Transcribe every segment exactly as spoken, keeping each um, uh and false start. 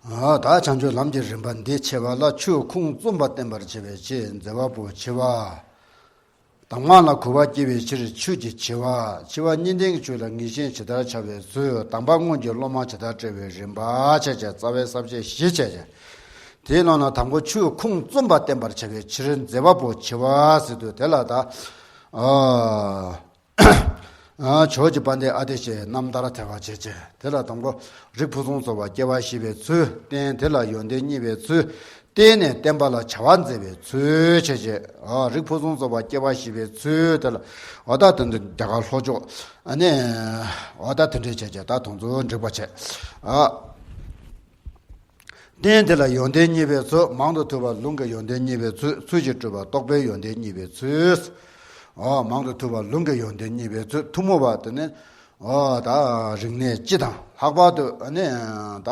ད་བྱང་ཆུབ་ལམ་གྱི་རིམ་པ་འདི་ཕྱེ་བ་ལ། ཆོས་ཁུངས་བཙུན་པ་བསྟན་པར་བྱ་བའི་ཆེད། མཛད་པ་པོ་ཕྱེ་བ། གདམས་ངག་ལ་གུས་པ་སྐྱེ་བའི་ཕྱིར། ཆོས་ཀྱི་ཕྱེ་བ། ཕྱེ་བ་གཉིས་ལྡན་གྱི་ཆོས་ལ་ངེས་ཤེས་ཇི་ལྟར་འཆར་བའི་ཚུལ། དམ་པ་སྔོན་གྱི་སློབ་མ་ཇི་ལྟར་བཀྲལ་བའི་རིམ་པ་བྱས་བྱས། རྩ་བའི་ས་བཅད་བཞི་བྱས་བྱས། དེའི་ནང་ན་དང་པོ་ཆོས་ཁུངས་བཙུན་པ་བསྟན་པར་བྱ་བའི་ཕྱིར། མཛད་པ་པོ་ཕྱེ་བ་ཟེར་དུས་དེ་ལ་ད། ཨ། ཇོ་བོ་རྗེ་དཔལ་ལྡན་ཨ་ཏི་ཤའི་རྣམ་ཐར་དེ་བ་བྱས་བྱས། དེ་ལ་དང་པོ་རིགས་ཕུན་སུམ་ཚོགས་པ་སྐྱེ་བར་བྱེད་པའི་ཚུལ། རྟེན་དེ་ལ་ཡོན་ཏན་བརྙེས་པའི་ཚུལ། བརྟེན་ནས་བསྟན་པ་ལ་བྱ་བ་མཛད་པའི་ཚུལ་བྱས་བྱས། ཨ། རིགས་ཕུན་སུམ་ཚོགས་པ་སྐྱེ་བར་བྱེད་པའི་ཚུལ་དེ་ལ། འོ་ད་དོན་དུ་རྒྱ་གར་ལྷོ་ཕྱོགས། ཨ་ནི། འོ་ད་དེ་འདྲས་བྱས་བྱས་ད་དོན་ཚུལ་འགྲིག་པ་བྱས། ཨ། རྟེན་དེ་ལ་ཡོན་ཏན་བརྙེས་པའི་ཚུལ། མང་དུ་ཐོས་པ་ལུང་གི་ཡོན་ཏན་བརྙེས་པའི་ཚུལ། ཚུལ་གྱིས་སྤྲུལ་པ་རྟོགས་པའི་ཡོན་ཏན་བརྙེས་པའི་ཚུལ། འོ། མང་དུ་ཐོས་པ་ལུང་གི་ཡོན་ཏན་བརྙེས་པའི་ཚུལ། ཐུན་མོང་བ་དེ་ནི། འོ། ད་རིག་གནས་སྤྱི་དང་། ལྷག་པར་དུ་ཨ་ནི་ད།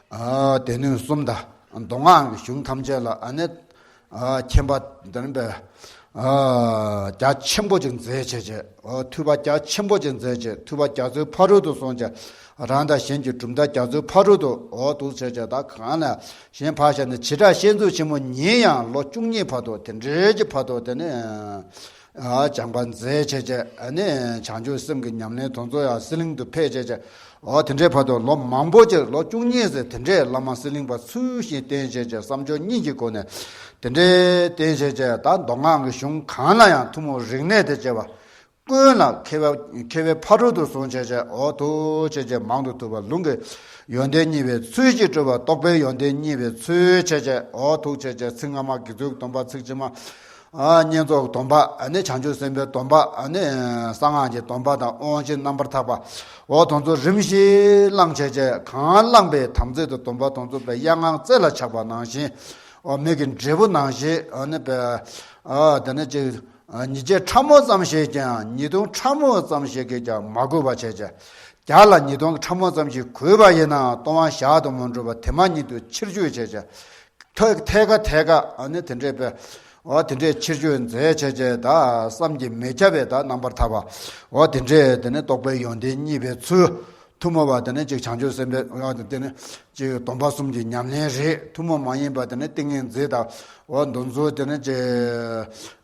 ཨ། སྡེ་སྣོད་གསུམ་དང་མདོ་སྔགས་ཀྱི་གཞུང་ཐམས་ཅད་ལ་ཨ་ནི། ཨ། མཁྱེན་པ་དེ་ནི་པས། ཨ། རྒྱ་ཆེན་པོ་ཅིག་མཛད་བྱས་བྱས། འོ། ཐོས་པ་རྒྱ་ཆེན་པོ་ཅིག་མཛད་བྱས། ཐོས་པ་རྒྱ་མཚོའི་ཕ་རོལ་ཏུ་སོང་བྱས། རང་དང་གཞན་གྱི་གྲུབ་མཐའ་རྒྱ་མཚོའི་ཕ་རོལ་ཏུ། འོ། འདུག་བྱས་བྱས། ད་གང་ལ་གཞན་ཕར་བཞག་ནས་བྱེ་བྲག་བཤད་མཛོད་ཆེན་མོ་ཉིད་ཡང་ལོ་བཅུ་གཉིས་བར་དུ། དེ་འདྲའི་གྱི་བར་དུ་དེ་ནི། ཨ། སྦྱངས་པ་མཛད་བྱས་བྱས། ཨ་ནི་བྱང་ཆུབ་སེམས་ཀྱི་ཉམས་ལེན་དེ་ཚོ་ཡང་གསེར་གླིང་དུ་ཕེབས་བྱས་བྱས། འོ། དེ་འདྲའི་བར་དུ་ལོ་མང་པོ་ཅིག། ལོ་བཅུ་གཉིས་ཟེར། དེ་འདྲའི་བླ་མ་གསེར་གླིང་པ་ཚུལ་བཞིན་བསྟེན་བྱས་བྱས། བསམ་སྦྱོར་གཉིས་ཀྱི་སྒོ་ནས་དེ་འདྲའི་བསྟེན་བྱས་བྱས། ད་མདོ་སྔགས་ཀྱི་གཞུང་གང་ལ་ཡང་ཐུན་མོང་རིག་གནས་དང་བཅས་པ་ཀུན་ལ་མཁས་པ། མཁས་པའི་ཕ་རོལ་ཏུ་སོང་བྱས་བྱས། འོ། འདུག་བྱས་བྱས། མང་དུ་ཐོས་པ་ལུང་གི་ཡོན་ཏན་བརྙེས་པའི་ཚུལ། ཚུལ་གྱིས་སྤྲུལ་པ་རྟོགས་པའི་ཡོན་ཏན་བརྙེས་པའི་ཚུལ་བྱས་བྱས། འོ། འདུག་བྱས་བྱས། ཚིག་སྔ་མ་དགེ་ཚུལ་གྱི་སྡོམ་པ། ཚིག་ཕྱི་མ། ཨ། བསྙེན་རྫོགས་སྡོམ་པ། ཨ་ནི་བྱང་ཆུབ་སེམས་དཔའི་སྡོམ་པ། ཨ་ནི་གསང་སྔགས་ཀྱི་སྡོམ་པ་དང་དབང་བཞི་རྣམ་པར་དག་པ། འོ། དེ་ཚོ་རིམ་བཞིན་བླངས་བྱས་བྱས། གང་བླངས་པའི་དམ་ཚིག་ཏུ་སྡོམ་པ་དེ་ཚོ་པས་གཡས་དཀར་རྩེ་ལ་ཆགས་པ་ནང་བཞིན། འོ། མིག་གི་འབྲས་བུ་ནང་བཞིན། ཨ་ནི་པས། ཨ། དེ་ནི་ཅིག། ཨ། ཉིས་བརྒྱ་ཕྲ་མོ་ཙམ་ཞིག་ཀྱང་། ཉིས་སྟོང་ཕྲ་མོ་ཙམ་ཞིག་གིས་ཀྱང་མ་གོས་པ་བྱས་བྱས། བརྒྱ་ལ་ཉིས་སྟོང་ཕྲ་མོ་ཙམ་ཞིག་གོས་པ་ཡིན་ནའང་ལྟུང་བ་བཞག་ཏུ་མི་འགྲོ་བར་དེ་མ་ཉིད་དུ་ཕྱིར་བཅོས་བྱས་བྱས། ཐད་ཐད་ཀ་ཐད་ཀ། ཨ་ནི་དེ་འདྲས་པས། འོ། དེ་འདྲས་ཕྱིར་བཅོས་མཛད་བྱས་བྱས། ད་བསམ་གྱིས་མི་ཁྱབ་པའི་ད་རྣམ་པར་ཐར་པ། འོ། དེ་འདྲས། དེ་ནི་རྟོགས་པའི་ཡོན་ཏན་བརྙེས་པའི་ཚུལ། ཐུན་མོང་བ་དེ་ནི་ཅིག་བྱང་ཆུབ་སེམས་དཔའི། འོ། དེ་ནི་ཅིག་སྡོམ་པ་གསུམ་གྱི་ཉམས་ལེན་རེད། ཐུན་མོང་མ་ཡིན་པ་དེ་ནི་ཏིང་ངེ་འཛིན་དང་། འོ། འདི་ཚོ་དེ་ནི་ཅིག།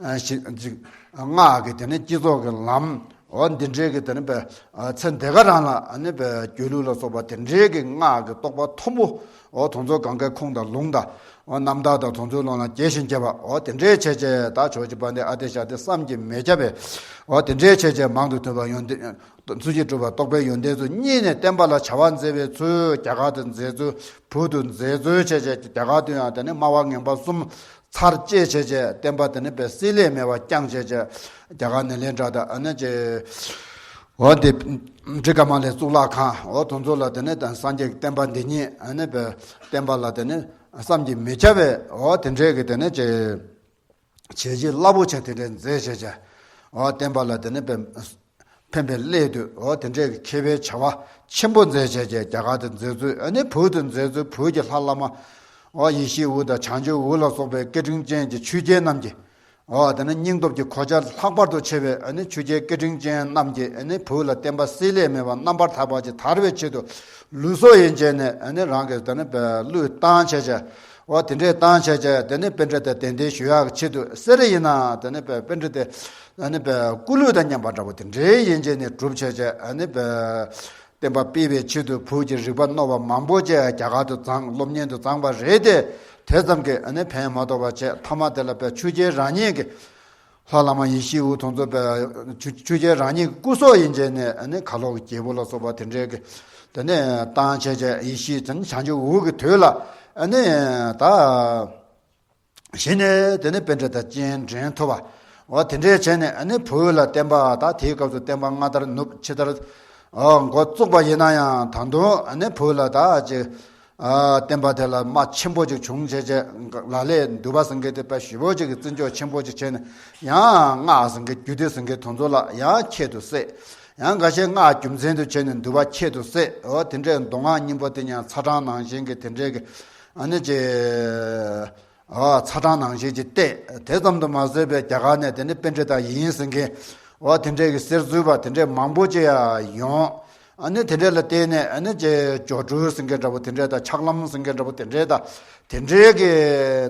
ཨ། ཞི། ཅིག། སྔགས་ཀྱི་དེ་ནི་བསྐྱེད་རྫོགས་ཀྱི་ལམ། འོ། འདི་འདྲའི་གི་དེ་ནི་པས། ཨ། ཚེ་འདི་ག་རང་ལ། ཨ་ནི་པས་སྒྱུ་ལུས་ལ་སོགས་པ་དེ་འདྲའི་གི་སྔགས་ཀྱི་རྟོགས་པ་མཐོན་པོ། འོ། དེ་ཚོ་གང་གའི་ཁུངས་དང་ལུང་དང་། འོ། རྣམ་ཐར་དང་དེ་ཚོའི་ལུང་ལ་དགྱེས་ཤིང་དགྱེས་པ། འོ། དེ་འདྲའི་བྱས་བྱས། ད་ཇོ་བོ་རྗེ་དཔལ་ལྡན་ཨ་ཏི་ཤ་དེ་བསམ་གྱིས་མི་ཁྱབ་པའི། འོ། དེ་འདྲའི་བྱས་བྱས། མང་དུ་ཐོས་པ་ཡོན་ཏན། ཚུལ་གྱིས་སྤྲུལ་པ་རྟོགས་པའི་ཡོན་ཏན་ཚུལ་བརྙེས་ནས་བསྟན་པ་ལ་བྱ་བ་མཛད་པའི་ཚུལ། རྒྱ་གར་དུ་མཛད་ཚུལ། བོད་དུ་མཛད་ཚུལ་བྱས་བྱས། རྒྱ་གར་དུ་ཡང་དེ་ནི་སྨྲ་བ་ངན་པ་གསུམ་ཚར་བཅད་བྱས་བྱས། བསྟན་པ་དེ་ནི་པས་བསྲེ་ལྷད་མེད་པར་བསྐྱངས་བྱས་བྱས། རྒྱ་གར་ནཱ་ལེནྡྲ་དང་། ཨ་ནི་ཅིག། འོ། དེ་འབྲི་ག་མ་ལའི་གཙུག་ལག་ཁང་། འོ། དེ་ཚོ་ལ་དེ་ནི་ད་སངས་རྒྱས་ཀྱི་བསྟན་པ་འདི་ཉིད། ཨ་ནི་པས་བསྟན་པ་ལ་དེ་ནི་བསམ་གྱིས་མི་ཁྱབ་པའི། འོ། དེ་འདྲའི་གི་དེ་ནི་ཅིག་བྱས་རྗེས་རླབས་པོ་ཆེ་དེ་འདྲའི་མཛད་བྱས་བྱས། འོ། བསྟན་པ་ལ་དེ་ནི་པས་ཕན་པའི་སླད་དུ། འོ། དེ་འདྲའི་གི་མཁས་པའི་བྱ་བ་ཆེན་པོ་མཛད་བྱས་བྱས། རྒྱ་གར་དུ་མཛད་ཚུལ། ཨ་ནི་བོད་དུ་མཛད་ཚུལ། བོད་ཀྱི་ལྷ་བླ་མ། འོ། ཡེ་ཤེས་འོད་དང་བྱང་ཆུབ་འོད་ལ་སོགས་པའི་སྐད་འཕྲིན་ཅན་གྱི་ཆོས་རྒྱལ་རྣམས་ཀྱིས། འོ། དེ་ནི་སྙིང་སྟོབས་ཀྱི་གོ་ཆ་ལྷག་པར་དུ་ཆེ་བའི། ཨ་ནི་ཆོས་རྒྱལ་སྐད་འཕྲིན་ཅན་རྣམས་ཀྱིས། ཨ་ནི་བོད་ལ་བསྟན་པ་བསྲེ་ལྷད་མེད་པར་རྣམ་པར་དག་པ་ཅིག་དར་བའི་ཆེད་དུ། ལུས་སྲོག་ཡན་ཆད་ནས། ཨ་ནི་རང་གི་དེ་ནི་པས་བློས་བཏང་བྱས་བྱས། འོ། དེ་འདྲས་བཏང་བྱས་བྱས། དེ་ནི་པཎྜི་ཏ་གདན་འདྲེན་ཞུ་ཡག་གི་ཆེད་དུ། གསེར་ཡིན་ན་དེ་ནི་པས་པཎྜི་ཏའི། ཨ་ནི་པས་སྐུ་ལུས་དང་མཉམ་པ་འདྲ་པོ་དེ་འདྲའི་ཡན་ཆད་ནས་གྲུབ་བྱས་བྱས། ཨ་ནི་པས་བསྟན་པ་སྤེལ་བའི་ཆེད་དུ་བོད་ཀྱི་རིག་པ་རྣོ་བ་མང་པོ་ཅིག་རྒྱ་གར་དུ་བརྫངས། སློབ་གཉེར་དུ་བརྫངས་པ་རེད་དེ། དེ་ཙམ་གྱིས་ཨ་ནི་ཕན་མ་ཐོགས་པ་བྱས། མཐའ་མ་དེ་ལ་པས་ཆོས་རྒྱལ་རང་ཉིད་ཀྱི། ལྷ་བླ་མ་ཡེ་ཤེས་འོད་དེ་ཚོ་པས་ཆོས། ཆོས་རྒྱལ་རང་ཉིད་ཀྱི་སྐུ་སྲོག་ཡན་ཆད་ནས། ཨ་ནི་ཁ་ལོ་གི་རྒྱལ་པོ་ལ་སོགས་པ་དེ་འདྲའི་གི་དེ་ནས་བཏང་བྱས་བྱས། ཡེ་ཤེས་དེ་ནི་བྱང་ཆུབ་འོད་ཀྱི་དོད་ལ། ཨ་ནི་ད་གཞི་ནས་དེ་ནི་པཎྜི་ཏ་སྤྱན་འདྲེན་ཐོབ་པ། འོ། དེ་འདྲས་བྱས་ནས། ཨ་ནི་བོད་ལ་བསྟན་པ། ད་དེའི་སྐབས་སུ་བསྟན་པ་སྔ་དར་ནུབ་ཕྱི་དར། འོ། འགོ་བཙུགས་པ་ཡིན་ན་ཡང་། ད་དུང་ཨ་ནི་བོད་ལ་ད་ཅིག། ཨ། བསྟན་པ་དེ་ལ་རྨ་ཆེན་པོ་ཅིག་བྱུང་བྱས་བྱས། ལ་ལས་འདུལ་བ་ཟེར་མཁན་དེ་དཔེ་ཞེ་པོ་ཅིག་གི་བརྩི་འཇོག་ཆེན་པོ་ཅིག་བྱས་ནས། ཡང་སྔགས་ཟེར་མཁན། རྒྱུད་སྡེ་ཟེར་མཁན་དེ་ཚོ་ལ་ཡང་ཁྱད་དུ་བསད། ཡང་འགའ་ཤས་སྔགས་རྒྱུ་མཚན་དུ་བྱས་ནས་འདུལ་བ་ཁྱད་དུ་བསད། འོ། དེ་འདྲའི་མདོ་སྔགས་སྙིང་པོ་དེ་ཡང་ཚ་གྲང་ནང་བཞིན་གྱི་དེ་འདྲའི་གི། ཨ་ནི་ཅིག། ཨ། ཚ་གྲང་ནང་བཞིན་གྱི་བལྟས། དེ་ཙམ་དུ་མ་ཟད་པའི་རྒྱ་གར་ནས་དེ་ནི་པཎྜི་ཏ་ཡིན་ཟེར་མཁན། འོ། དེ་འདྲའི་གི་གསེར་བཙུགས་པ་དེ་འདྲའི་མང་པོ་ཅིག་ཡང་ཡོང་། ཨ་ནི་དེ་འདྲས་ལ་བརྟེན་ནས་ཨ་ནི་ཅེ་སྦྱོར་སྒྲོལ་ཟེར་མཁན་འདྲ་པོ་དེ་འདྲས་དང་ཕྱག་ལམ་ཟེར་མཁན་འདྲ་པོ་དེ་འདྲས་དང་དེ་འདྲས་ཀྱི་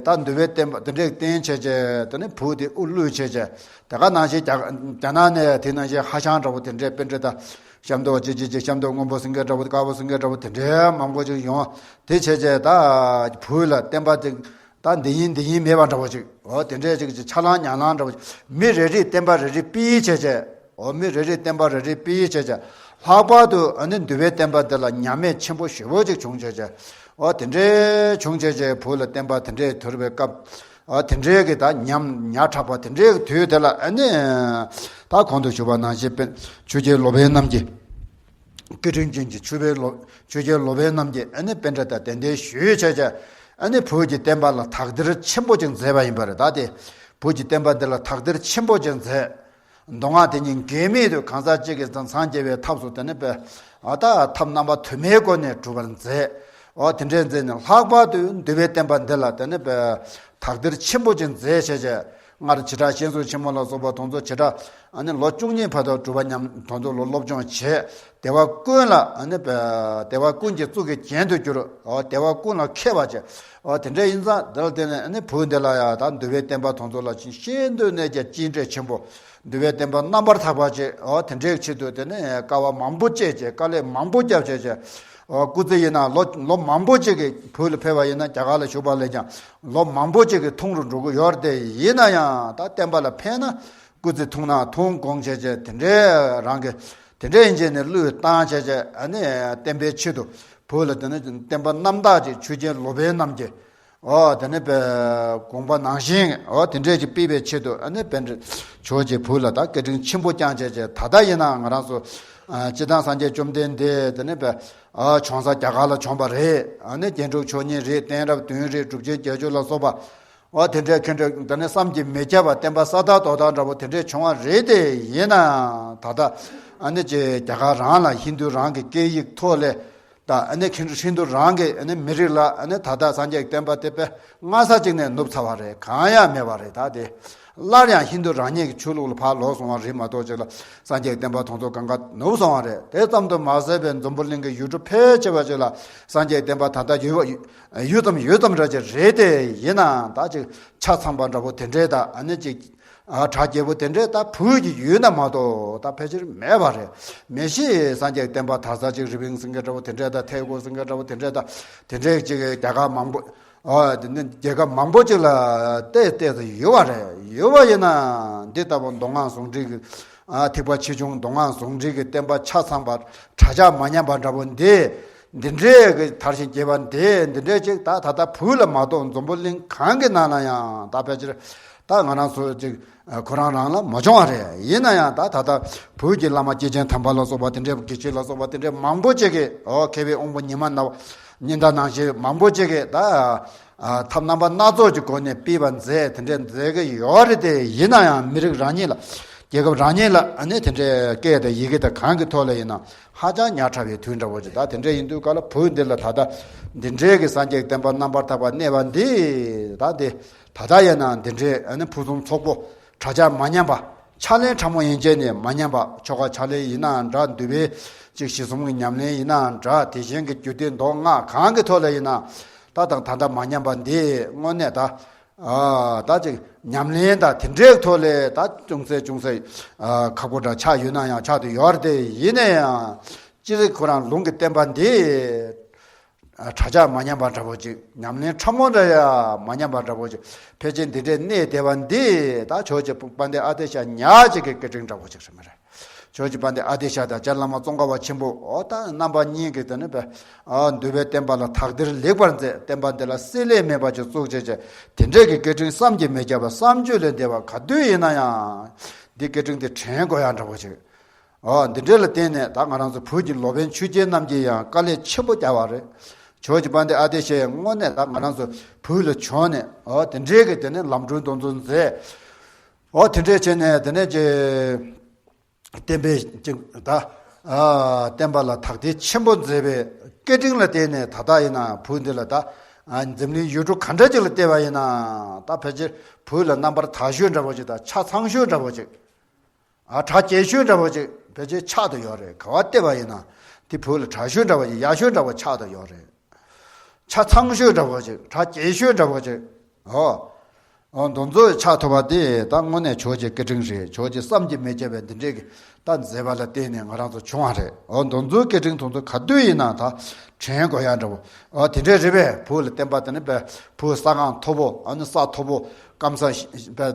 ད་འདུལ་བའི་བསྟན་པ་དེ་འདྲས་བསྟན་བྱས་བྱས་དེ་ནི་བུ་དེ་དབུ་བླུགས་བྱས་བྱས་དེ་ག་ནང་བཞིན་རྒྱ་རྒྱ་ནག་ནས་དེ་ནང་བཞིན་ཧ་ཤང་འདྲ་པོ་དེ་འདྲས་པཎྜི་ཏ་ཤམ་ཐབས་ཅི་ཅི་ཅི་ཤམ་ཐབས་སྔོན་པོ་ཟེར་མཁན་འདྲ་པོ་དཀར་པོ་ཟེར་མཁན་འདྲ་པོ་དེ་འདྲས་མང་པོ་ཅིག་ཡོང་དེ་བྱས་བྱས་ད་བུ་ལ་བསྟན་པ་དེ། ད་འདི་ཡིན་འདི་ཡིན་མེད་པ་འདྲ་བོ་ཅིག་འོ་དེ་འདྲས་ཅིག་ཅིག་ཆ་ལང་ཉ་ལང་འདྲ་བོ་ཅིག་མི་རེ་རེས་བསྟན་པ་རེ་རེ་སྤེལ་བྱས་བྱས། འོ་མི་རེ་རེས་བསྟན་པ་རེ་རེ་སྤེལ་བྱས་བྱས། ལྷག་པར་དུ་ཨ་ནི་འདུལ་བའི་བསྟན་པ་འདི་ལ་ཉམས་དམས་ཆེན་པོ་ཞེ་པོ་ཅིག་བྱུང་བྱས་བྱས། འོ་དེ་འདྲས་བྱུང་བྱས་བྱས་བུ་ལ་བསྟན་པ་དེ་འདྲས་དོར་བའི་སྐབས། འོ་དེ་འདྲས་ཀྱི་ད་ཉམས་ཉག་ཕྲ་བ་དེ་འདྲས་ཀྱི་དུས་དེ་ལ་ཨ་ནི། ད་གོང་དུ་ཞུས་པ་ནང་བཞིན་པའི་ཆོས་རྒྱལ་ལོ་པཎ་རྣམ་རྒྱལ། སྐད་འཕྲིན་ཅན་གྱི་ཆོས་པའི་ལོ་ཆོས་རྒྱལ་ལོ་པཎ་རྣམ་རྒྱལ་ཨ་ནི་པཎྜི་ཏ་གདན་འདྲེན་ཞུས་བྱས་བྱས་ཨ་ནི་བོད་ཀྱི་བསྟན་པ་ལ་དག་ཐེར་ཆེན་པོ་ཅིག་མཛད་པ་ཡིན་པ་རེད། ད་དེ་བོད་ཀྱི་བསྟན་པ་འདི་ལ་དག་ཐེར་ཆེན་པོ་ཅིག་མཛད། མདོ་སྔགས་དེ་གཉིས་འགལ་མེད་དུ་གང་ཟག་གཅིག་གིས་ཀྱང་སངས་རྒྱས་པའི་ཐབས་སུ་དེ་ནི་པའི་ཨ་ད་ཐབས་རྣམ་པ་དུ་མའི་སྒོ་ནས་སྒྲུབ་པར་མཛད། འོ་དེ་འདྲས་མཛད་ནས་ལྷག་པར་དུ་འདུལ་བའི་བསྟན་པ་འདི་ལ་དེ་ནི་པའི་དག་ཐེར་ཆེན་པོ་ཅིག་མཛད་བྱས་བྱས། སྔར་བྱེ་བྲག་གཞན་སོགས་ཆེན་མོ་ལ་སོགས་པ་དེ་ཚོ་བྱེ་བྲག་ཨ་ནི་ལོ་བཅུ་གཉིས་བར་དུ་སྒྲུབ་པ་ཉམས་དེ་ཚོ་ལ་སློབ་སྦྱོང་བྱས། དེ་བ་ཀུན་ལ་ཨ་ནི་དེ་བ་ཀུན་གྱི་གཙུག་གི་རྒྱན་དུ་གྱུར། འོ་དེ་བ་ཀུན་ལ་མཁས་པ་བྱས། འོ་དེ་འདྲ་ཡིན་ཙང་དེ་ལ་བརྟེན་ནས་ཨ་ནི་བོད་འདི་ལ་ཡང་ད་འདུལ་བའི་བསྟན་པ་དེ་ཚོ་ལ་ཤིན་ཤིན་ཏུ་ནས་ཀྱང་གཅེས་སྤྲས་ཆེན་པོ། འདུལ་བའི་བསྟན་པ་རྣམ་པར་དག་པ་བྱས། འོ་དེ་འདྲའི་ཆེད་དུ་དེ་ནས་དཀའ་བ་མང་པོ་སྤྱད་བྱས་དཀའ་ལས་མང་པོ་བརྒྱབ་བྱས་བྱས། འོ་སྐུ་ཚེ་ཡིན་ན་ལོ་ལོ་མང་པོ་ཅིག་གི་བོད་ལ་ཕེབས་པ་ཡིན་ན་རྒྱ་གར་ལ་བཞུགས་པ་ལས་ཀྱང་ལོ་མང་པོ་ཅིག་གི་ཐུང་རུ་འགྲོ་གི་ཡོད་རེད་དེ། ཡིན་ན་ཡང་ད་བསྟན་པ་ལ་ཕན་ན་སྐུ་ཚེ་ཐུང་ན་ཐུང་དགོངས་བྱས་བྱས་དེ་འདྲའི་རང་གི་དེ་འདྲའི་ཡིན་བྱས་ནས་བློས་བཏང་བྱས་བྱས་ཨ་ནི་བསྟན་པའི་ཆེད་དུ་བོད་ལ་དེ་ནི་བསྟན་པ་རྣམ་དག་ཅིག་ཆོས་རྒྱལ་ལོ་པཎ་རྣམ་རྒྱལ། འོ་དེ་ནི་པའི་དགོངས་པ་ནང་བཞིན་འོ་དེ་འདྲས་ཀྱི་སྤེལ་བའི་ཆེད་དུ་ཨ་ནི་པཎྜི་ཏ་ཇོ་བོ་རྗེ་བོད་ལ་ད་སྐད་འཕྲིན་ཆེན་པོ་བསྐྱངས་བྱས་བྱས། ད་ལྟ་ཡིན་ན་ང་རང་ཚོ་ཨ་སྤྱིར་བཏང་སངས་རྒྱས་བཅོམ་ལྡན་འདས་དེ་ནི་པའི་ཨ་བྱོན་ས་རྒྱ་གར་ལ་བྱོན་པ་རེད། ཨ་ནི་རྒྱན་དྲུག་མཆོག་གཉིས་རེད། གཏད་རབས་བདུན་རེད། གྲུབ་ཆེན་བརྒྱད་ཅུ་ལ་སོགས་པ། འོ་དེ་འདྲས་མཁན་འདྲ་དེ་ནི་བསམ་གྱིས་མི་ཁྱབ་པ་བསྟན་པ་ས་དག་རྡོ་དག་འདྲ་པོ་དེ་འདྲས་བྱུང་བ་རེད་དེ། ཡིན་ན་ད་ལྟ་ཨ་ནི་ཅེ་རྒྱ་གར་རང་ལ་ཧིན་རྡུ་རང་གི་སྐད་ཡིག་ཐོག་ལས། ད་ཨ་ནི་ཁྱེད་ཚོ་ཧིན་རྡུ་རང་གི་ཨ་ནི་མི་རིགས་ལ་ཨ་ནི་ད་ལྟ་སངས་རྒྱས་ཀྱི་བསྟན་པ་དེ་དཔེ་སྔ་ས་གཅིག་ནས་ནུབ་ཚར་བ་རེད། གང་ཡང་མེད་པ་རེད། ད་དེ་སླར་ཡང་ཧིན་རྡུ་རང་ཉིད་ཀྱི་ཆོས་ལུགས་ལ་ཕར་ལོག་སོང་བ་རེད་མ་གཏོགས་ཅིག་ལ་སངས་རྒྱས་ཀྱི་བསྟན་པ་དེ་ཚོ་གང་ག་ནུབ་སོང་བ་རེད། དེ་ཙམ་དུ་མ་ཟད་པའི་འཛམ་བུ་གླིང་གི་ཡུལ་གྲུ་ཕལ་ཆེ་བ་ཅིག་ལ་སངས་རྒྱས་ཀྱི་བསྟན་པ་ད་ལྟ་ཡོད་པ་ཡོད་ཙམ་ཡོད་ཙམ་རེད་ཅིག་རེད་དེ། ཡིན་ནའང་ད་ཅིག་ཆ་ཚང་པ་འདྲ་པོ་དེ་འདྲས་ད་ཨ་ནི་ཅིག་ཨ་གྲགས་རྒྱས་པོ་དེ་འདྲས་ད་བོད་ཀྱི་ཡུལ་ན་མ་གཏོགས་ད་ཕལ་ཆེར་མེད་པ་རེད། མི་ཤེས། སངས་རྒྱས་བསྟན་པ་དར་ས་ཅིག་རི་པིན་ཟེར་མཁན་འདྲ་པོ་དེ་འདྲས་ད་ཐའེ་གོ་ཟེར་མཁན་འདྲ་པོ་དེ་འདྲས་ད་དེ་འདྲས་ཅིག་རྒྱ་གར་མང་པོ་ཨ་དེ་ནི་རྒྱལ་ཁབ་མང་པོ་ཅིག་ལ་བལྟས་བལྟས་སུ་ཡོད་པ་རེད། ཡོད་པ་ཡིན་ན་འདི་ལྟ་བུ་མདོ་སྔགས་ཟུང་འབྲེལ་གྱི་ཨ་ཐེག་པ་ཆེ་ཆུང་མདོ་སྔགས་ཟུང་འབྲེལ་གྱི་བསྟན་པ་ཆ་ཚང་པ་གྲྭ་ཆ་མ་ཉམས་པ་འདྲ་པོ་འདི་འདི་འདྲས་ཀྱི་དར་ཞིང་རྒྱས་པ་འདི་འདི་འདྲས་ཅིག་ད་ད་ལྟ་བོད་ལ་མ་གཏོགས་འཛམ་བུ་གླིང་གང་གི་ནང་ལ་ཡང་ད་ཕལ་ཆེར་ད་ང་རང་ཚོ་ཅིག་ཁོ་རང་རང་ལ་མ་བྱུང་བ་རེད། ཡིན་ན་ཡང་ད་ད་ལྟ་བོད་ཀྱི་བླ་མ་སྐྱེས་ཆེན་དམ་པ་ལ་སོགས་པ་དེ་འདྲས་དགེ་བཤེས་ལ་སོགས་པ་དེ་འདྲས་མང་པོ་ཅིག་གིས་འོ་མཁས་པའི་དབང་པོ་ཉི་མ་ནག་ཉི་ཟླ་ནང་བཞིན་མང་པོ་ཅིག་གིས་ད་ཐབས་རྣམ་པ་སྣ་ཚོགས་ཀྱི་སྒོ་ནས་སྤེལ་བ་མཛད་དེ་འདྲས་མཛད་ཀྱི་ཡོད་རེད་དེ། ཡིན་ན་ཡང་མི་རིགས་རང་ཉིད་ལ་རྒྱལ་ཁབ་རང་ཉིད་ལ་ཨ་ནི་དེ་འདྲའི་སྐད་དང་ཡི་གེ་དང་གང་གི་ཐོག་ལ་ཡིན་ན་ཧ་ཅང་ཉག་ཕྲ་བའི་དུས་འདྲ་བོ་ཅིག་ད་དེ་འདྲའི་ཡིན་དུས་ག་ལ་བོད་འདི་ལ་ད་ལྟ་འདི་འདྲའི་གི་སངས་རྒྱས་བསྟན་པ་རྣམ་པར་དག་པ་གནས་པ་འདི་ད་འདི་ད་ལྟ་ཡིན་ན་འདི་འདྲའི་ཨ་ནི་ཕུན་སུམ་ཚོགས་པོ་གྲྭ་ཆ་མ་ཉམས་པ་ཕྱག་ལེན་ཕྲ་མོ་ཡན་ཆད་ནས་མ་ཉམས་པ་ཆོ་ག་ཕྱག་ལེན་ཡིན་ནའང་འདྲ། འདུལ་བའི་ཅིག་གཞི་གསུམ་གྱི་ཉམས་ལེན་ཡིན་ནའང་འདྲ། དེ་བཞིན་གྱི་རྒྱུད་སྡེ་མདོ་སྔགས་གང་གི་ཐོག་ལ་ཡིན་ན་ད་དང་ད་ལྟ་མ་ཉམས་པ་འདི་དངོས་གནས་ད། ཨ་ད་ཅིག་ཉམས་ལེན་དང་དེ་འདྲའི་ཐོག་ལས་ད་ཅུང་ཟད་ཅུང་ཟད་ཨ་ཁག་པོ་འདྲ་ཆགས་ཡོད་ན་ཡང་ཆགས་དུ་ཡོད་རེད་དེ། ཡིན་ན་ཡང་སྤྱིར་ཁོ་རང་ལུང་གི་བསྟན་པ་འདི་ཨ་གྲྭ་ཆ་མ་ཉམས་པ་འདྲ་པོ་ཅིག་ཉམས་ལེན་ཕྲ་མོ་འདྲ་ཡང་མ་ཉམས་པ་འདྲ་པོ་ཅིག་ཕལ་ཆེར་འདི་འདྲའི་གནས་བསྡད་པ་འདི་ད་ཇོ་བོ་རྗེ་དཔལ་ལྡན་ཨ་ཏི་ཤ་ཉག་གཅིག་གི་སྐད་འཕྲིན་འདྲ་པོ་ཅིག་རེད་མ་རེད། ཇོ་བོ་རྗེ་དཔལ་ལྡན་ཨ་ཏི་ཤ་དང་རྗེ་བླ་མ་ཙོང་ཁ་པ་ཆེན་པོ་འོ་ད་རྣམ་པ་གཉིས་ཀྱིས་དེ་ནི་བས་ཨ་འདུལ་བའི་བསྟན་པ་ལ་དག་ཐེར་ལེགས་པར་མཛད། བསྟན་པ་འདི་ལ་བསྲེ་ལྷད་མེད་པ་ཅིག་བཙུགས་བྱས་བྱས་དེ་འདྲས་ཀྱི་སྐད་འཕྲིན་བསམ་གྱིས་མི་ཁྱབ་པ་བསམ་བརྗོད་ལས་འདས་པ་ག་དུས་ཡིན་ན་ཡང་འདི་སྐད་འཕྲིན་དེ་དྲན་དགོས་ཡག་འདྲ་པོ་ཅིག་འོ་འདི་འདྲས་ལ་བརྟེན་ནས་ད་ང་རང་ཚོ་བོད་ཀྱི་ལོ་པཎ་ཆོས་རྒྱལ་རྣམ་རྒྱལ་ཡང་དཀའ་ལས་ཆེན་པོ་བརྒྱབ་པ་རེད། ཇོ་བོ་རྗེ་དཔལ་ལྡན་ཨ་ཏི་ཤ་དངོས་གནས་ད་ང་རང་ཚོ་བོད་ལ་བྱོན་ནས་འོ་དེ་འདྲས་ཀྱི་དེ་ནས་ལམ་སྒྲོན་དེ་ཚོ་མཛད། འོ་དེ་འདྲས་བྱས་ནས་དེ་ནས་ཅེ། བསྟན་པའི་ཅིག་ད་ཨ་བསྟན་པ་ལ་དག་ཐེར་ཆེན་པོ་མཛད་པའི་སྐད་འཕྲིན་ལ་བརྟེན་ནས་ད་ལྟ་ཡིན་ན་བོད་འདི་ལ་ད་ཨ་འཛམ་གླིང་ཡུལ་གྲུ་ག་འདྲ་ཅིག་ལ་བལྟས་པ་ཡིན་ན་ད་ཕལ་ཆེར་བོད་ལ་རྣམ་པར་དག་ཤོས་འདྲ་པོ་ཅིག་དང་ཆ་ཚང་ཤོས་འདྲ་པོ་ཅིག་ཨ་གྲགས་ཆེ་ཤོས་འདྲ་པོ་ཅིག་ཕལ་ཆེར་ཆགས་བསྡད་ཡོད་རེད། ག་པར་བལྟས་པ་ཡིན་ན་ དེ་བོད་ལ་དྲག་ཤོས་འདྲ་བ་ཅིག་ཡག་ཤོས་འདྲ་བ་ཆགས་བསྡད་ཡོད་རེད། ཆ་ཚང་ཤོས་འདྲ་བ་ཅིག་གྲ་རྒྱས་ཤོས་འདྲ་བ་ཅིག་ཨོ། ཨོ་འདི་ཚོ་ཆགས་ཐུབ་པ་དེ་ད་དངོས་གནས་ཇོ་བོའི་སྐད་འཕྲིན་རེད། ཇོ་བོ་བསམ་གྱིས་མི་ཁྱབ་པའི་འདི་འདྲའི་གི་ད་མཛད་པ་ལ་བརྟེན་ནས་ང་རང་ཚོ་བྱུང་བ་རེད། ཨོ་འདི་ཚོའི་སྐད་འཕྲིན་དེ་ཚོ་ག་དུས་ཡིན་ན་ད་དྲན་དགོས་ཡ་འདྲ་བོ། ཨོ་དེ་འདྲའི་རེད་པས། བོད་ལ་བསྟན་པ་དེ་ནི་པས་བོད་ས་གང་མཐོ་པོ། ཨ་ནི་ས་མཐོ་པོ་སྐམ་ས་པས་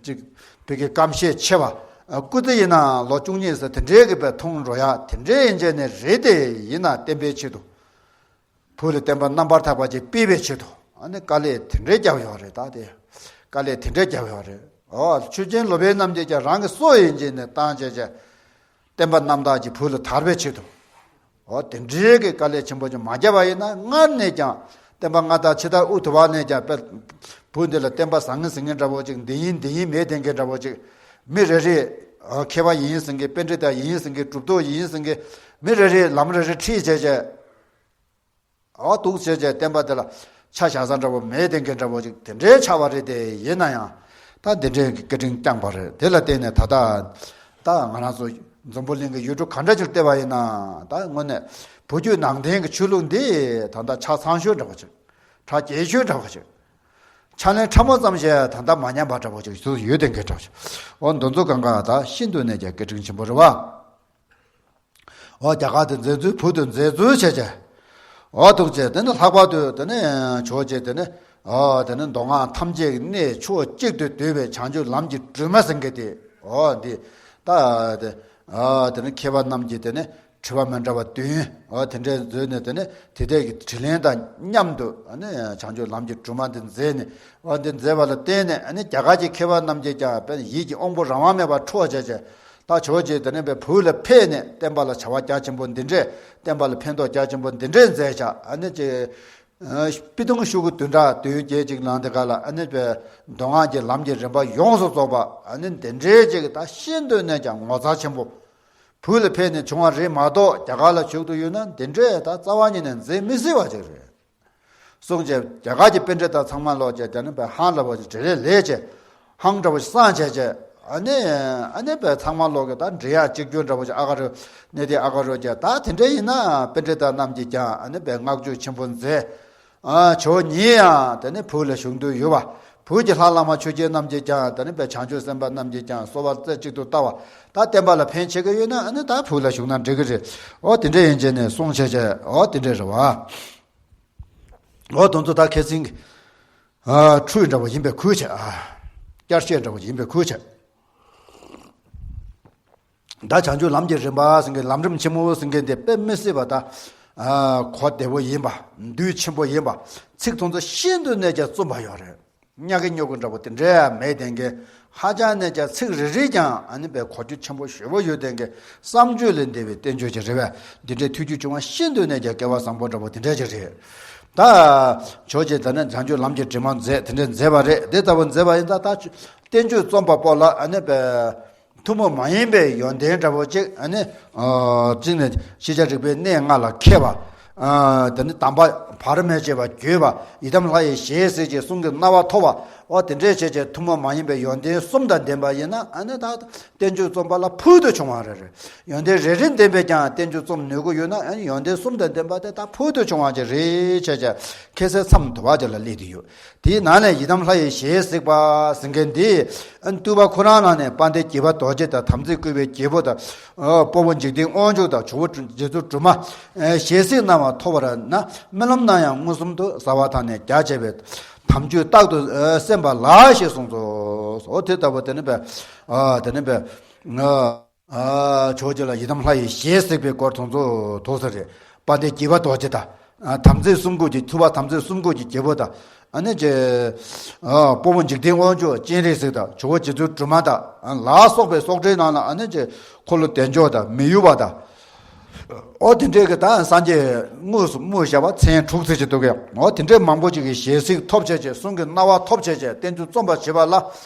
ཅིག་བོད་ཀྱི་སྐམ་ཤས་ཆེ་བ། ཨ་སྐུ་ཚེ་ཡིན་ན་ལོ་བཅུ་གཉིས་ཙམ་དེ་འདྲའི་གི་པས་ཐུང་འགྲོ་ཡ་དེ་འདྲའི་ཡིན་བྱས་ནས་རེད། དེ་ཡིན་ན་བསྟན་པའི་ཆེད་དུ། བོད་ལ་བསྟན་པ་རྣམ་པར་དག་པ་ཅིག་སྤེལ་བའི་ཆེད་དུ་ཨ་ནི་དཀའ་ལས་དེ་འདྲའི་བརྒྱབ་ཡོད་རེད། ད་དེ་དཀའ་ལས་དེ་འདྲའི་བརྒྱབ་ཡོད་རེད། ཨོ་ཆོས་ཅན་ལོ་པཎ་རྣམས་ཀྱིས་ཀྱང་རང་གི་སྲོག་ཡིན་བྱས་ནས་བཏང་བྱས་བྱས་བསྟན་པ་རྣམ་དག་ཅིག་བོད་ལ་དར་བའི་ཆེད་དུ། ཨོ་དེ་འདྲའི་གི་དཀའ་ལས་ཆེན་པོ་ཅིག་མ་བརྒྱབ་པ་ཡིན་ན་སྔར་ནས་ཀྱང་བསྟན་པ་སྔ་དར་ཕྱི་དར་དབུ་དུ་བ་ནས་ཀྱང་དཔེ་བོད་འདི་ལ་བསྟན་པ་བཟང་ངན་ཟེར་མཁན་འདྲ་བོ་ཅིག་འདི་ཡིན་འདི་ཡིན་མེད་བསྡད་མཁན་འདྲ་བོ་ཅིག་མི་རེ་རེས་ཨོ་མཁས་པ་ཡིན་ཟེར་མཁན་པཎྜི་ཏ་ཡིན་ཟེར་མཁན་གྲུབ་ཐོབ་ཡིན་ཟེར་མཁན་མི་རེ་རེས་ལམ་རེ་རེ་ཁྲིད་བྱས་བྱས། ཨོ་འདུག་བྱས་བྱས་བསྟན་པ་དེ་ལ་ཆ་བཞག་ས་འདྲ་བོ་མེད་བསྡད་མཁན་འདྲ་བོ་ཅིག་དེ་འདྲའི་ཆགས་པ་རེད། དེ་ཡིན་ན་ཡང་ད་འདི་འདྲའི་སྐད་འཕྲིན་བསྐྱངས་པ་རེད། དེ་ལ་བརྟེན་ནས་ད་ལྟ་ད་ང་རང་ཚོ་འཛམ་བུ་གླིང་གི་ཡུལ་གྲུ་ག་འདྲ་ཅིག་བལྟས་པ་ཡིན་ན་ད་དངོས་གནས་བོད་བརྒྱུད་ནང་བསྟན་གྱི་ཆོས་ལུགས་འདི་ད་ལྟ་ཆ་ཚང་ཤོས་འདྲ་བོ་ཅིག་གྲ་རྒྱས་ཤོས་འདྲ་བོ་ཅིག་ཕྱག་ལེན་ཕྲ་མོ་ཙམ་བྱས་ད་ལྟ་མ་ཉམས་པ་འདྲ་བོ་ཅིག་ཡོད་བསྡད་མཁན་འདྲ་བོ་ཅིག་ཨོ་འདི་ཚོ་གང་ག་ད་ཤིན་ཏུ་ནས་ཀྱང་སྐད་འཕྲིན་ཆེན་པོ་རེད་བ། ཨོ་རྒྱ་གར་དུ་མཛད་ཚུལ་བོད་དུ་མཛད་ཚུལ་བྱས་བྱས། ཨོ་འདུག་བྱས་དེ་ནི་ལྷག་པར་དུ་དེ་ནི་ཇོ་བོ་རྗེ་དེ་ནི་ཨོ་དེ་ནི་མདོ་སྔགས་ཐམས་ཅད་ཀྱི་གནད་ཕྱོགས་གཅིག་ཏུ་བསྡུས་པའི་བྱང་ཆུབ་ལམ་གྱི་སྒྲོན་མ་ཟེར་མཁན་དེ། ཨོ་འདི་ད་དེ་ཨོ་དེ་ནི་མཁས་པ་རྣམས་ཀྱིས་དེ་ནི་དྲི་བ་མི་འདྲ་བ་བདུན་ཨོ་དེ་འདྲའི་མཛོད་ནས་དེ་ནི་དེ་དག་གི་དྲིས་ལན་དང་མཉམ་དུ་ཨ་ནི་བྱང་ཆུབ་ལམ་གྱི་སྒྲོན་མ་འདི་མཛད་ནས། ཨོ་འདི་མཛད་པ་ལ་བརྟེན་ནས་ཨ་ནི་རྒྱ་གར་གྱི་མཁས་པ་རྣམས་ཀྱིས་ཀྱང་དཔེ་ཡིད་ཀྱི་དབང་པོ་རང་དབང་མེད་པར་འཕྲོག་བྱས་བྱས། ད་ཇོ་བོ་རྗེ་དེ་ནས་བོད་ལ་ཕེབས་ནས་བསྟན་པ་ལ་བྱ་བ་རྒྱ་ཆེན་པོ་འདི་འདྲས། བསྟན་པ་ལ་ཕན་ཐོགས་རྒྱ་ཆེན་པོ་འདི་འདྲས་མཛད་བྱ། ཨ་ནི་ཅེ་སྤྱི་ལོ་ཤོག་གུ་བདུན་ཕྲག་དོན་བརྒྱད་ཅིག་ནང་དེ་ག་ལ་ཨ་ནི་བོད་མདོ་སྔགས་ཀྱི་ལམ་གྱི་རིམ་པ་ཡོངས་སུ་རྫོགས་པ་ཨ་ནི་འདི་འདྲས་ཅིག་ད་ཤིན་ཏུ་ནས་ཀྱང་ངོ་མཚར་ཆེན་པོ་བོད་ལ་ཕེབས་ནས་བྱུང་བ་རེད་མ་གཏོགས། རྒྱ་གར་ལ་བཞུགས་དུ་ཡོད་ན་འདི་འདྲས་ད་རྩ་བ་ཉིད་ནས་མཛད་མི་སྲིད་པ་ཅིག་རེད། གསུངས་རྗེས་རྒྱ་གར་གྱི་པཎྜི་ཏ་ཚང་མ་ལོག་བྱས་དེ་ནི་བས་ཧང་ལ་བ་ཞིག་འབྲེལ་ལས་བྱས། ཧང་འདྲ་བ་ཞིག་སངས་བྱས་བྱས། ཨ་ནི་ཨ་ནི་བས་ཚང་མ་ལོག་གི་ད་འབྲེལ་ཡག་གཅིག་གྱུར་འདྲ་བ་ཞིག་ཨ་ག་རུ་གནས་དེ་ཨ་ག་རུ་བྱས། ད་དེ་འདྲ་ཡིན་ན་པཎྜི་ཏ་རྣམས་ཀྱིས་ཀྱང་ཨ་ནི་བས་བསྔགས་བརྗོད་ཆེན་པོ་མཛད། ཨ་ཇོ་ཉིད་ཡང་དེ་ནི་བོད་ལ་བཞུགས་འདོད་ཡོད་པ། བོད་ཀྱི་ལྷ་བླ་མ་ཆོས་རྒྱལ་རྣམས་ཀྱིས་ཀྱང་དེ་ནི་བས་བྱང་ཆུབ་སེམས་དཔའ་རྣམས་ཀྱིས་ཀྱང་གསོལ་བ་རྩེ་གཅིག་ཏུ་བཏབ་པ། ད་བསྟན་པ་ལ་ཕན་ཆེ་གི་ཡོད་ན་ཨ་ནི་ད་བོད་ལ་བཞུགས་ན་འགྲིག་གི་རེད། ཨོ་དེ་འདྲ་ཡིན་བྱས་ནས་གསུངས་བྱས་བྱས། ཨོ་དེ་འདྲ་རེད་བ། ཨོ་དེ་ཚོ་ད་ཁ་སང་གི་ཨ་འཕྲུལ་འདྲ་བོ་ཡིན་པའི་ཁུལ་བྱས། ཨ་བསྐྱར་བཤད་འདྲ་བོ་ཡིན་པའི་ཁུལ་བྱས། ད་བྱང་ཆུབ་ལམ་གྱི་རིམ་པ་ཟེར་མཁན་ལམ་རིམ་ཆེན་མོ་ཟེར་མཁན་དེ་དཔེ་མི་སྲིད་པ་ད་ཨ་གོ་བདེ་བོ་ཡིན་པ། འདུས་ཆེན་པོ་ཡིན་པ། ཚིག་དེ་ཚོ་ཤིན་ཏུ་ནས་ཀྱང་རྩོམ་པ་ཡོད་རེད། ཉག་གི་ཉོག་གི་འདྲ་བོ་དེ་འདྲ་མེད་དེ་གི་ཧ་ཅང་ནས་ཀྱང་ཚིག་རེ་རེ་ཀྱང་ཨ་ནི་བས་གོ་རྒྱུ་ཆེན་པོ་ཞེ་པོ་ཡོད་དེ་གི་བསམ་བརྗོད་ལས་འདས་པའི་བསྟན་བཅོས་ཅིག་རེད་པས། འདི་འདྲའི་ཐུགས་རྒྱུད་བྱུང་བ་ཤིན་ཏུ་ནས་ཀྱང་སྐལ་བ་བཟང་པོ་འདྲ་བོ་དེ་འདྲ་ཅིག་རེད། ད་ཇོ་བོ་རྗེ་ད་ནི་བྱང་ཆུབ་ལམ་གྱི་དྲི་མ་མཛད་དེ་འདྲ་མཛད་པ་རེད། དེ་ལྟ་བུ་མཛད་པ་ཡིན་ད་ད་བསྟན་བཅོས་རྩོམ་པ་པོ་ལ་ཨ་ནི་བས་ཐུན་མོང་མ་ཡིན་པའི་ཡོན་ཏན་འདྲ་བོ་ཅིག་ཨ་ནི་ཨ་གཅིག་ནས་ཤེས་བྱ་རིག་པའི་གནས་ལྔ་ལ་མཁས་པ། ཨ་དེ་ནི་དམ་པ་བར་མེད་བྱེད་པ་བརྒྱུད་པ། ཡི་དམ་ལྷ་ཡི་ཞལ་གཟིགས་ཀྱི་གསུང་གི་རྣ་བ་ཐོབ་པ། འོ་དེ་འདྲའི་བྱས་བྱས་ཐུན་མོང་མ་ཡིན་པའི་ཡོན་ཏན་གསུམ་དང་ལྡན་པ་ཡིན་ན་ཨ་ནི་ད་བསྟན་བཅོས་རྩོམ་པ་ལ་ཕུལ་དུ་བྱུང་བ་རེད། རེད། ཡོན་ཏན་རེ་རེ་ལྡན་པས་ཀྱང་བསྟན་བཅོས་རྩོམ་ནུས་ཀྱི་ཡོད་ན་ཨ་ནི་ཡོན་ཏན་གསུམ་དང་ལྡན་པ་དེ་ད་ཕུལ་དུ་བྱུང་བ་ཅིག་རེད་བྱས་བྱས་ཁ་སང་མཚམས་དུ་བ་ཅིག་ལ་སླེབས་བསྡད་ཡོད། དེའི་ནང་ནས་ཡི་དམ་ལྷ་ཡི་ཞལ་གཟིགས་པ་ཟེར་མཁན་འདི། ཨ་ནི་སྟོན་པ་ཁོ་རང་ནང་ནས་དཔལ་ལྡན་རྒྱལ་བ་རྡོ་རྗེ་དང་དམ་ཚིག་བསྐུལ་བའི་རྒྱལ་པོ་དང་། ཨ་དཔའ་བོ་འཇིག་རྟེན་དབང་ཕྱུག་དང་ཇོ་བོ་རྗེ་བཙུན་སྒྲོལ་མ་ཨ་ཞལ་གཟིགས་གནང་བ་ཐོབ་པར་ན་སྨོན་ལམ་ན་ཡང་མངོན་སུམ་དུ་བྱ་བ་དང་ནི་རྒྱ་ཆེ་བའི་དམ་ཆོས་རྟག་ཏུ་ཨ་གསན་པ་ལགས་ཞེས་གསུངས་སོ། འོ་དེ་ལྟ་བུ་དེ་ནི་བས་ཨ་དེ་ནི་བས་ཨ། ཨ་ཇོ་བོ་རྗེ་ལ་ཡི་དམ་ལྷ་ཡི་ཞལ་གཟིགས་པའི་སྐོར་དེ་ཚོ་དོགས་ས་རེད། དཔལ་ལྡན་རྒྱལ་བ་རྡོ་རྗེ་དང་། ཨ་དམ་ཚིག་གསུམ་མགོན་གྱི་ཐུབ་པ་དམ་ཚིག་གསུམ་མགོན་གྱི་རྒྱལ་པོ་དང་། ཨ་ནི་ཅེ་ཨ་དཔའ་བོ་འཇིག་རྟེན་དབང་ཕྱུག་སྤྱན་རས་གཟིགས་དང་ཇོ་བོ་རྗེ་བཙུན་སྒྲོལ་མ་དང་། ཨ་ལ་སོགས་པའི་སོགས་སྒྲའི་ནང་ལ་ཨ་ནི་ཅེ་འཁོར་ལོ་བདེ་མཆོག་དང་མི་ཡུལ་བ་དང་། འོ་དེ་འདྲའི་གི་ད་སངས་རྒྱས་དངོས་སུ་དངོས་བཤད་པ་མཚན་དྲུག་ཙམ་ཅིག་འདུག་གས། འོ་དེ་འདྲའི་མང་པོ་ཅིག་གི་ཞལ་གཟིགས་ཐོབ་བྱས་བྱས་གསུང་གི་རྣ་བ་ཐོབ་བྱས་བྱས་བསྟན་བཅོས་རྩོམ་པར་བྱེད་པ་ལ།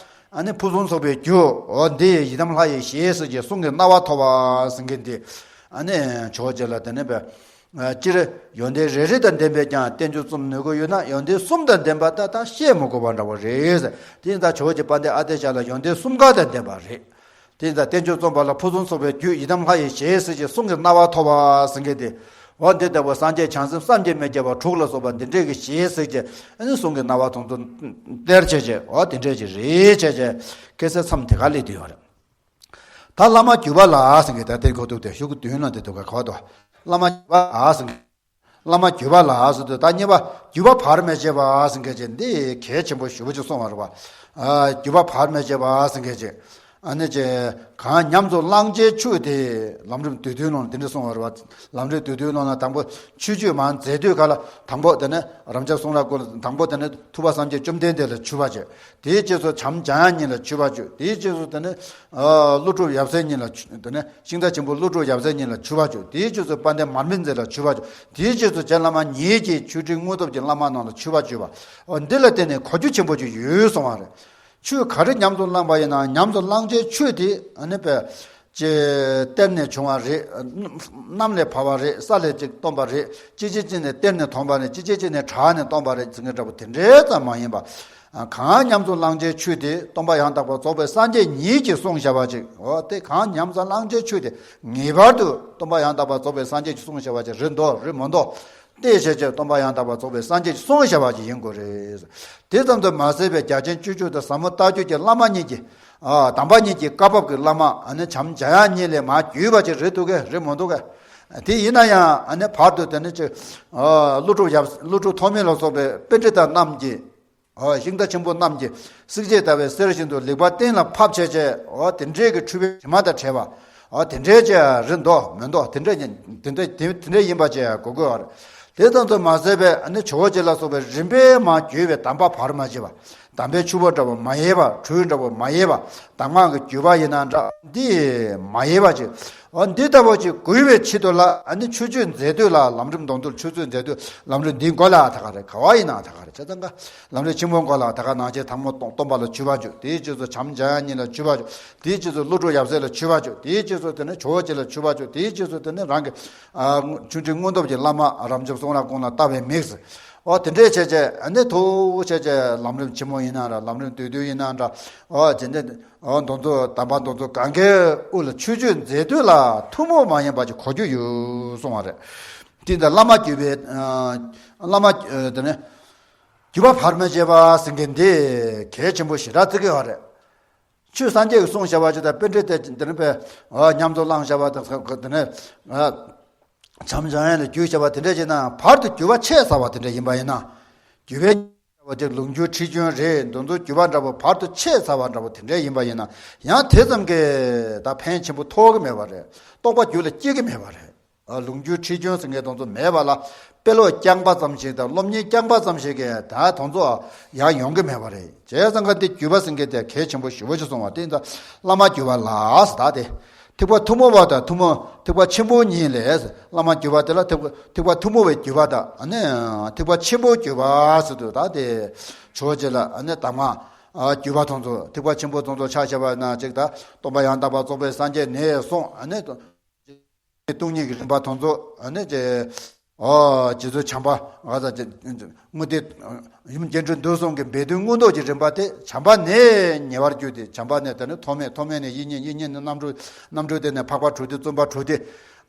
ཨ་ནི་ཕུན་སུམ་ཚོགས་པའི་རྒྱུ། འོ་འདི་ཡི་དམ་ལྷ་ཡི་ཞལ་གཟིགས་ཀྱི་གསུང་གི་རྣ་བ་ཐོབ་པ་ཟེར་མཁན་འདི། ཨ་ནི་ཇོ་བོ་རྗེ་ལ་དེ་ནས་པས། སྤྱིར་ཡོན་ཏན་རེ་རེ་དང་ལྡན་པས་ཀྱང་བསྟན་བཅོས་རྩོམ་ནུས་ཀྱི་ཡོད་ན་ཡོན་ཏན་གསུམ་དང་ལྡན་པ་ད་ད་བཤད་མི་དགོས་པ་འདྲ་བོ་རེད། དེ་ཡིན་ད་ཇོ་བོ་རྗེ་དཔལ་ལྡན་ཨ་ཏི་ཤ་ལ་ཡོན་ཏན་གསུམ་ཀ་དང་ལྡན་པ་རེད། དེ་ཡིན་ཙང་བསྟན་བཅོས་རྩོམ་པ་ལ་ཕུན་སུམ་ཚོགས་པའི་རྒྱུད་ཡི་དམ་ལྷ་ཡི་ཞལ་གཟིགས་ཀྱི་གསུང་གི་རྣ་བ་ཐོབ་པ་ཟེར་མཁན་དེ། འོ་འདི་ལྟ་བུ་སངས་རྒྱས་བྱང་སེམས་བསམ་གྱིས་མི་ཁྱབ་པ་དྲུག་ལ་སོགས་པ་འདི་འདྲའི་གི་ཞལ་གཟིགས་ཀྱི་ཨ་ནི་གསུང་གི་རྣ་བ་དང་དུ་སྟེར་བྱས་བྱས། འོ་དེ་འདྲའི་ཅིག་རེད་བྱས་བྱས། ཁ་སང་མཚམས་དེ་ག་སླེབས་བསྡད་ཡོད་རེད། ད་བླ་མ་བརྒྱུད་པ་ལ་ཟེར་མཁན་ད་དེ་གོ་ཐུབ་དེ་ཤོག་གུ་བདུན་ལ་འདི་འདུག་ག་གོ་དོ། བླ་མ་བརྒྱུད་པ་ལ་ཟེར་མཁན། བླ་མ་བརྒྱུད་པ་ལ་ཟེར་དུས་ད་གཉིས་པ་བརྒྱུད་པ་བར་མ་ཆད་པ་ཟེར་མཁན་ཅིག་འདི་གལ་ཆེན་པོ་ཞེ་པོ་ཅིག་གསུངས་པ་རེད་པ། ཨ། བརྒྱུད་པ་བར་མ་ཆད་པ་ཟེར་མཁན་ཅིག་ཨ་ནི་ཅིག་གང་ཉམས་སུ་བླང་བྱའི་ཆོས་དེ། ལམ་རིམ་བསྡུས་དོན་ནང་འདི་འདྲ་གསུངས་པ་རེད་པ། ལམ་རིམ་བསྡུས་དོན་ནང་ན་དང་པོ་ཆོས་སྤྱོད་མར་མཛད་དུས་ག་ལ་དང་པོ་དེ་ནི་རབ་འབྱམས་གསུང་རབ་ཀུན་ལ་དང་པོ་དེ་ནི་ཐུབ་པ་སངས་རྒྱས་བཅོམ་ལྡན་འདས་ལ་མཆོད་པ་བྱས། དེའི་རྗེས་སུ་བྱམས་འཇམ་དབྱངས་གཉིས་ལ་མཆོད་པ་བརྗོད། དེའི་རྗེས་སུ་དེ་ནི་ཨ། ཀླུ་སྒྲུབ་ཡབ་སྲས་གཉིས་ལ་མཆོད། དེ་ནི་ཤིང་རྟ་ཆེན་པོ་ཀླུ་སྒྲུབ་ཡབ་སྲས་གཉིས་ལ་མཆོད་པ་བརྗོད། དེའི་རྗེས་སུ་དཔལ་ལྡན་མར་མེ་མཛད་ལ་མཆོད་པ་བརྗོད། དེའི་རྗེས་སུ་རྗེ་བླ་མ་ཉིད་ཀྱིས་ཆོས་དྲིན་དངོས་སྟོབས་ཀྱི་བླ་མ་རྣམས་ལ་མཆོད་པ་བརྗོད་པ། འོ་འདི་ལ་བརྟེན་ནས་གོ་རྒྱུ་ཆེན་པོ་ཅིག་ཡོད་གསུང་བ་རེད། ཆོས་ག་རེ་ཉམས་སུ་བླངས་པ་ཡིན་ན་ཉམས་སུ་བླང་བྱའི་ཆོས་དེ་ཨ་ནི་པས་ཅེས་གཏེར་ནས་བྱུང་བ་རེད། གནམ་ལས་བབས་པ་རེད། ས་ལས་ཅིག་བཏོན་པ་རེད། ཅི་ཅི་ཅི་ནས་གཏེར་ནས་ཐོན་པ་རེད། ཅི་ཅི་ཅི་ནས་བྲག་ནས་བཏོན་པ་རེད་ཟེར་མཁན་འདྲ་པོ་དེ་འདྲའི་ཙམ་མ་ཡིན་པ། གང་ཉམས་སུ་བླང་བྱའི་ཆོས་དེ་སྟོན་པ་ཡང་དག་པར་རྫོགས་པའི་སངས་རྒྱས་ཉིད་ཀྱིས་གསུངས་བཞག་པ་ཅིག་འོ་དེ་གང་ཉམས་སུ་བླང་བྱའི་ཆོས་དེ་ངེས་པར་དུ་སྟོན་པ་ཡང་དག་པར་རྫོགས་པའི་སངས་རྒྱས་ཀྱིས་གསུངས་བཞག་པ་ཅིག་རེད་འདུག་རེད་མི་འདུག་བལྟས་བྱས་བྱས་སྟོན་པ་ཡང་དག་པར་རྫོགས་པའི་སངས་རྒྱས་ཀྱིས་གསུངས་བཞག་པ་ཅིག་ཡིན་དགོས་རེད། དེ་ཙམ་དུ་མ་ཟད་པའི་རྒྱ་ཆེན་སྤྱོད་བརྒྱུད་དང་ཟབ་མོ་ལྟ་བརྒྱུད་ཀྱི་བླ་མ་གཉིས་ཀྱི། ཨ། དམ་པ་གཉིས་ཀྱི་བཀའ་བབས་ཀྱི་བླ་མ་ཨ་ནི་བྱམས་འཇམ་དབྱངས་གཉིས་ལས་མར་བརྒྱུད་པ་ཅིག་རེད་འདུག་གས་རེད་མི་འདུག་གས། དེ་ཡིན་ན་ཡང་ཨ་ནི་བར་དུ་དེ་ནི་ཅིག་ཨ། ཀླུ་སྒྲུབ་ཡབ་ཀླུ་སྒྲུབ་ཐོགས་མེད་ལ་སོགས་པའི་པཎྜི་ཏ་རྣམས་ཀྱིས། ཨོ། ཤིང་རྟ་ཆེན་པོ་རྣམས་ཀྱིས་བསྲེགས་བཅད་ལྟ་བུའི་གསེར་བཞིན་དུ་ལེགས་པར་གཏན་ལ་ཕབ་བྱས་བྱས། ཨོ་དེ་འདྲའི་གི་འཁྲུལ་པའི་དྲི་མ་དང་བྲལ་བ། ཨོ་དེ་འདྲའི་ཅིག་རེད་འདུག་མི་འདུག་དེ་འདྲའི་དེ་འདྲའི་དེ་དེ་འདྲའི་ཡིན་པ་ཅིག་གོ་དགོས་པ་རེད། དེ་ཙམ་དུ་མ་ཟད་པའི་ཨ་ནི་ཇོ་བོ་རྗེ་ལ་སོགས་པའི་རིམ་པས་མར་བརྒྱུད་པའི་གདམས་པ་བར་མ་ཆད་པ། གདམས་པའི་ཆུ་བོ་འདྲ་བོ་མ་ཡལ་བ། གྲུ་འདྲ་བོ་མ་ཡལ་བ། གདམས་ངག་གི་བརྒྱུད་པ་ཡིན་ན་འདྲ་འདི་མ་ཡལ་བ་ཅིག་ཨོ་འདི་ལྟ་བུ་ཅིག་དགོས་པའི་ཆེད་དུ་ལ་ཨ་ནི་ཆོས་སྤྱོད་མཛད་དུས་ལ་ལམ་རིམ་དང་དུ་ཆོས་སྤྱོད་མཛད་དུས་ལམ་རིམ་འདིའི་མགོ་ལ་ད་ག་རེད། ག་བ་ཡིན་ན་ད་ག་རེད། བྱས་ཙང་ཀ་ལམ་རིམ་ཆེན་མོའི་མགོ་ལ་ད་ག་ནང་ཆེན་དང་པོ་སྟོན་སྟོན་པ་ལ་མཆོད་པ་བརྗོད། དེའི་རྗེས་སུ་བྱམས་འཇམ་དབྱངས་གཉིས་ལ་མཆོད་པ་བརྗོད། དེའི་རྗེས་སུ་ཀླུ་སྒྲུབ་ཡབ་སྲས་ལ་མཆོད་པ་བརྗོད། དེའི་རྗེས་སུ་དེ་ནི་ཇོ་བོ་རྗེ་ལ་མཆོད་པ་བརྗོད། དེའི་རྗེས་སུ་དེ་ནི་རང་གི་ཨ་ཆོས་དྲིན་དངོས་སྟོབས་ཀྱི་བླ་མ་རབ་འབྱམས་གསུང་རབ་ཀུན་ལ་བལྟ་བའི་མིག་ཟེར། ཨོ་དེ་འདྲའི་བྱས་བྱས་ཨ་ནི་ཐུགས་བྱས་བྱས་ལམ་རིམ་ཆེན་མོ་ཡིན་ན་འདྲ། ལམ་རིམ་བསྡུས་བསྡུས་ཡིན་ན་འདྲ། ཨོ་དེ་འདྲ་ཨོ་དེ་ཚོ་གདམས་པ་དེ་ཚོ་གང་གའི་དབུ་ལ་ཆོས་སྤྱོད་མཛད་དུས་ལ་ཐུན་མོང་མ་ཡིན་པ་ཅིག་གོ་རྒྱུ་ཡོད་གསུང་བ་རེད། དེ་འདྲ་བླ་མ་བརྒྱུད་པའི་ཨ་བླ་མ་ཨ་དེ་ནི་བརྒྱུད་པ་བར་མ་ཆད་པ་ཟེར་མཁན་འདི་གལ་ཆེན་པོ་ཞེ་དྲག་བརྩི་གི་ཡོད་རེད། ཆོས་སངས་རྒྱས་ཀྱིས་གསུངས་བཞག་པ་ཅིག་དང་། པཎྜི་ཏས་དེ་ནི་པས་ཨ་ཉམས་སུ་བླངས་བཞག་པ་དང་། དེ་ནི་ཨ་བྱམས་འཇམ་དབྱངས་ལ་བརྒྱུད་བཞག་པ་དེ་འདྲ་ཡིན་ན། བར་དུ་བརྒྱུད་པ་ཆད་ཚར་བ་དེ་འདྲ་ཡིན་པ་ཡིན་ན། བརྒྱུད་པའི་འདྲ་བོ་ཅིག་ལུང་རྒྱུན་ཁྲིད་རྒྱུན་རེད། འདི་ཚོ་བརྒྱུད་པ་འདྲ་བོ་བར་དུ་ཆད་ཚར་བ་འདྲ་བོ་དེ་འདྲ་ཡིན་པ་ཡིན་ན་ཡང་དེ་ཙམ་གྱིས་ད་ཕན་ཆེན་པོ་ཐོགས་ཀྱི་མེད་པ་རེད། རྟོགས་པ་རྒྱུད་ལ་སྐྱེ་གི་མེད་པ་རེད། ཨ་ལུང་རྒྱུན་ཁྲིད་རྒྱུན་ཟེར་མཁན་དེ་ཚོ་མེད་པ་ལ། དཔེ་ཀློག་རྐྱང་པ་ཙམ་ཞིག་དང་སློབ་གཉེར་རྐྱང་པ་ཙམ་ཞིག་གིས་ད་དེ་ཚོ་ཡང་ཡོང་གི་མེད་པ་རེད། བྱས་ཙང་ཀ་འདི་བརྒྱུད་པ་ཟེར་མཁན་དེ་གལ་ཆེན་པོ་ཞེ་པོ་ཅིག་གསུངས་པ་དེ་ཡིན་ཙང་། བླ་མ་བརྒྱུད་པ་ལ་ཟེར་ད་དེ། ཐེག་པ་ཐུན་མོང་བ་དང་ཐུན་མོང་ཐེག་པ་ཆེན་པོ་གཉིས་ལས། བླ་མ་བརྒྱུད་པ་དེ་ལ་ཐེག་པ་ཐེག་པ་ཐུན་མོང་བའི་བརྒྱུད་པ་དང་། ཨ་ནི་ཐེག་པ་ཆེན་པོའི་བརྒྱུད་པ་ཟེར་དུས་ད་དེ་ཇོ་བོ་རྗེ་ལ་ཨ་ནི་གདམས་ངག་ཨ་བརྒྱུད་པ་དེ་ཚོ། ཐེག་པ་ཆེན་པོ་དེ་ཚོ་ཆ་བཞག་པ་ན་ཅིག་ད་སྟོན་པ་ཡང་དག་པར་རྫོགས་པའི་སངས་རྒྱས་ནས་བཟུང་། ཨ་ནི་སྟོང་ཉིད་ཀྱི་རིམ་པ་དེ་ཚོ། ཨ་ནི་ཅེ་ཨོ་རྗེ་བཙུན་བྱམས་པ་ང་ཚོ་ཅེ་དངོས་བསྟན་ཡུམ་རྒྱན་དྲུག་འདུས་གསུམ་གྱི་སྦས་དོན་མངོན་རྟོགས་ཀྱི་རིམ་པ་དེ། བྱམས་པ་ནས་ཉེ་བར་གྱུར་ཏེ། བྱམས་པ་ནས་དེ་ནི་ཐོགས་མེད། ཐོགས་མེད་ནས་ཡེ་ཉིད། ཡེ་ཉིད་ནས་རྣམ་གྲོལ། རྣམ་གྲོལ་དེ་ནས་འཕགས་པ་དྲུག་སྡེ། བཙུན་པ་དྲུག་སྡེ།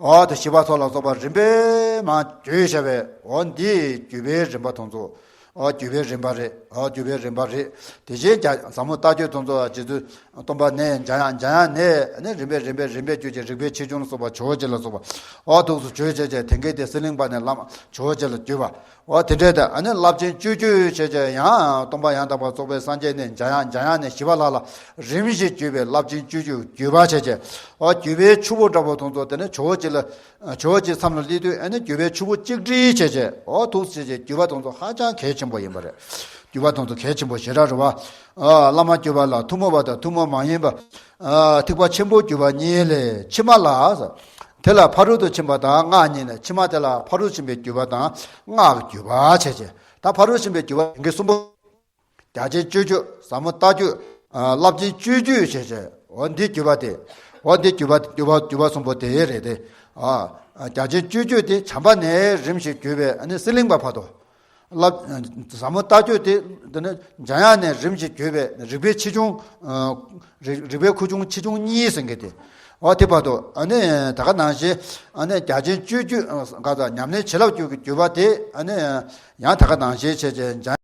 ཨོ་དེ་ཞི་བ་འཚོ་ལ་སོགས་པ་རིམ་པས་མར་བརྒྱུད་བཞག་པའི། ཨོ་འདི་བརྒྱུད་པའི་རིམ་པ་དེ་ཚོ། ཨོ་བརྒྱུད་པའི་རིམ་པ་རེད། ཨོ་བརྒྱུད་པའི་རིམ་པ་རེད། དེ་བཞིན་ཀྱང་ཟབ་མོ་ལྟ་བརྒྱུད་དེ་ཚོ་རྗེ་བཙུན་སྟོན་པ་ནས་འཇམ་དབྱངས། འཇམ་དབྱངས་ནས་ཨ་ནི་རིམ་པས་རིམ་པས་རིམ་པས་བརྒྱུད་ཅིང་། རིགས་པའི་ཆེ་ཆུང་ལ་སོགས་པ་ཇོ་བོ་རྗེ་ལ་སོགས་པ། ཨོ་ཐུགས་སུ་ཆུད་བྱས་བྱས། དེང་གི་དེ་གསེར་གླིང་པ་ནས་བླ་མ་ཇོ་བོ་རྗེ་ལ་བརྒྱུད་པ། ཨོ་དེ་འདྲས་དེ་ཨ་ནི་རླབས་ཆེན་སྤྱོད་བརྒྱུད་བྱས་བྱས་ཡང་སྟོན་པ་ཡང་དག་པར་རྫོགས་པའི་སངས་རྒྱས་ནས་འཇམ་དབྱངས། འཇམ་དབྱངས་ནས་ཞི་བ་ལྷ་ལ་རིམ་བཞིན་བརྒྱུད་པའི་རླབས་ཆེན་སྤྱོད་བརྒྱུད་བརྒྱུད་པ་བྱས་བྱས། ཨོ་བརྒྱུད་པའི་ཆུ་བོ་འདྲ་བོ་དེ་ཚོ་དེ་ནི་ཇོ་བོ་རྗེ་ལ། ཇོ་བོ་རྗེ་མཚམས་ལ་སླེབས་དུས་ཨ་ནི་བརྒྱུད་པའི་ཆུ་བོ་གཅིག་སྒྲིལ་བྱས་བྱས། ཨོ་ཐུགས་སུ་ཆུད་བྱས། བརྒྱུད་པ་དེ་ཚོ་ཧ་ཅང་གལ་ཆེན་པོ་ཡིན་པ་རེད། བརྒྱུད་པ་དེ་ཚོ་གལ་ཆེན་པོ་ཞེ་དྲག་རེད་བ། ཨ་བླ་མ་བརྒྱུད་པ་ལ་ཐུན་མོང་བ་དང་ཐུན་མོང་མ་ཡིན་པ། ཨ་ཐེག་པ་ཆེན་པོའི་བརྒྱུད་པ་གཉིས་ལས། ཕྱི་མ་ལ་དེ་ལ་ཕ་རོལ་ཏུ་ཕྱིན་པ་དང་སྔགས་གཉིས་ལས། ཕྱི་མ་དེ་ལ་ཕ་རོལ་ཕྱིན་པའི་བརྒྱུད་པ་དང་སྔགས་ཀྱི་བརྒྱུད་པ་བྱས་བྱས། ད་ཕ་རོལ་ཕྱིན་པའི་བརྒྱུད་པ་དེང་གི་གསུམ་པོ། རྒྱ་ཆེན་སྤྱོད་བརྒྱུད། ཟབ་མོ་ལྟ་བརྒྱུད། ཨ་རླབས་ཆེན་སྤྱོད་བརྒྱུད་ཞེས་བྱ། འོ་འདི་བརྒྱུད་པ་དེ། འོ་འདི་བརྒྱུད་པ་བརྒྱུད་པ་བརྒྱུད་པ་གསུམ་པོ་དེ་རེད་དེ། ཨ་རྒྱ་ཆེན་སྤྱོད་བརྒྱུད་དེ་བྱམས་པ་ནས་རིམ་བཞིན་བརྒྱུད་པའི་ཨ་ནི་གསེར་གླིང་པ་བར་དུ། བསླབ་ཟབ་མོ་ལྟ་སྤྱོད་དེ་དེ་ནི་འཇམ་དབྱངས་ནས་རིམ་གྱིས་བརྒྱུད་པའི་རིག་པའི་ཆེ་ཆུང་། རིག་རིག་པའི་ཁུ་ཆུང་ཆེ་ཆུང་གཉིས་ཟེར་མཁན་དེ། འོ་དེ་བར་དུ་ཨ་ནི་ད་ག་ནང་བཞིན་ཨ་ནི་རྒྱ་ཆེན་སྤྱོད་བརྒྱུད་ག་ད་ཉམས་ལེན་བྱིན་རླབས་བརྒྱུད་ཀྱི་བརྒྱུད་པ་དེ་ཨ་ནི་ཡང་ད་ག་ནང་བཞིན་བྱས་བྱས་འཇམ་